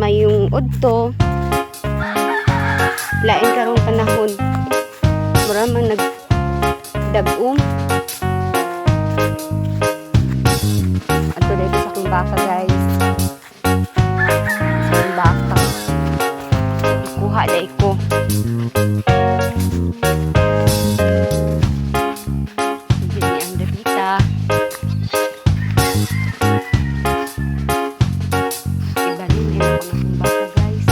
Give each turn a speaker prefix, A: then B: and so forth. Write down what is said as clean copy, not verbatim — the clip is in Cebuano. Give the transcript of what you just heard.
A: Mayong udto. Lain karong panahon. Mura man nag dag-om. Adto dito sa akong baka, guys. Sa akong baka. Ikuha dai ko. Dili ang dapita. Ibalin din ako ng akong baka, guys.